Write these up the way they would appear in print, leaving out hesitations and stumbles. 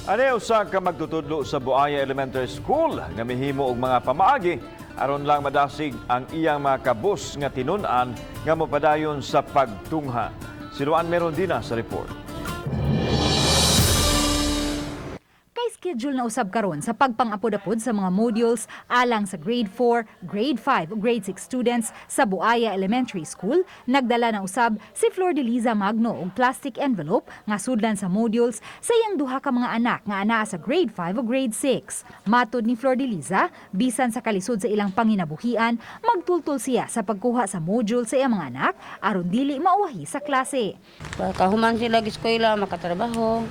Ani usa ka magtutudlo sa Buaya Elementary School nga mihimo og mga pamaagi aron lang madasig ang iyang mga kabus nga tinun-an nga mopadayon sa pagtungha. Si Luan Merondina sa report. Kay schedule na usab karon sa pagpangapod-apod sa mga modules alang sa grade 4, grade 5 ug grade 6 students sa Buaya Elementary School, nagdala na usab si Flor de Liza Magno og plastic envelope nga sudlan sa modules sa iyang duha ka mga anak nga anaa sa grade 5 ug grade 6. Matod ni Flor de Liza, bisan sa kalisod sa ilang panginabuhian, magtultol siya sa pagkuha sa module sa iyang mga anak aron dili mauwahi sa klase. Kahuman sila eskwela, makatrabaho.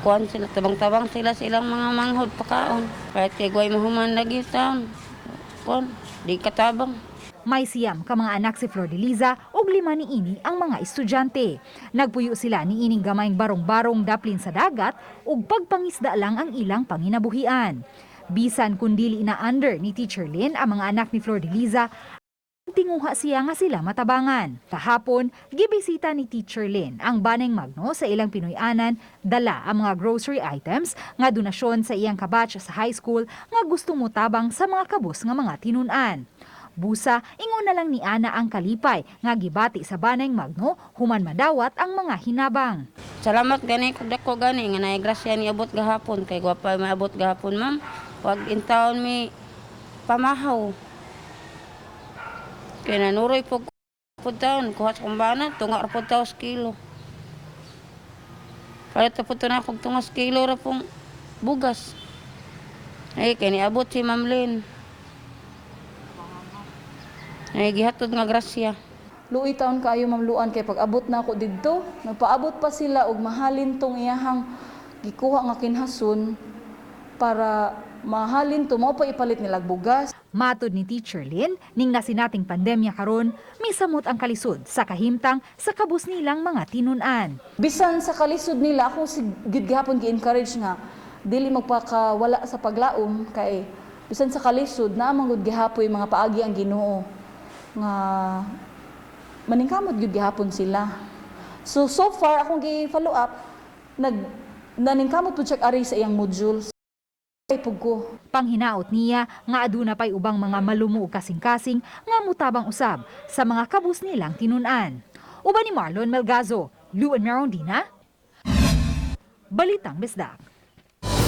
Kuan sila, tabang-tabang sila sa ilang mga manghod pakaon. Kahit kay guay mahuman lagi taon. Kuan, di katabang. May 9 ka mga anak si Flor de Liza ug 5 ni ini ang mga estudyante. Nagpuyo sila ni ining gamayng barong-barong daplin sa dagat ug pagpangisda lang ang ilang panginabuhian. Bisan kun dili na under ni Teacher Lynn ang mga anak ni Flor de Liza, tinguha siya nga sila matabangan. Kahapon, gibisita ni Teacher Lynn ang Baneng Magno sa ilang Pinoy-anan, dala ang mga grocery items nga donasyon sa iyang kabatch sa high school nga gusto motabang sa mga kabus nga mga tinun-an. Busa, ingon na lang ni Ana ang kalipay nga gibati sa Baneng Magno human madawat ang mga hinabang. Salamat gani kog dako gani nga naay grasya ni abot gahapon kay gwapa maabot gahapon, ma'am. Wag in taon mi pamahaw. Kay nanuroy po pud taon kuha sa kumbana tunga ra pud taos kilo. Palit ra pud to na kog tungas kilo ra pong bugas. Ay kay niabot si Ma'am Lynn. Ay gihatod nga grasya. Luoy taon kaayo, Ma'am Luan, kay pag abot na ako didto, nagpaabot pa sila og mahalin tong iyahang gikuha nga kinhasun para mahalin to mao pa ipalit nila bugas. Matod ni Teacher Lynn, ning nasinating pandemya karon, misamot ang kalisod sa kahimtang sa kabus nilang mga tinun-an. Bisan sa kalisod nila, ako si gid gihapon gi-encourage nga dili magpakawala sa paglaom kay bisan sa kalisod naa man gud gihapoy mga paagi ang Ginoo nga maningkamot gyud gihapon sila. So so far akong gi-follow up, naningkamot pud siya ari sa iyang modules. Ay pug ko. Panghinaot niya nga aduna pay ubang mga malumo ug kasing-kasing nga mutabang usab sa mga kabus nilang tinun-an. Uban ni Marlon Melgazo, Luan Merondina, Balitang Bisdak.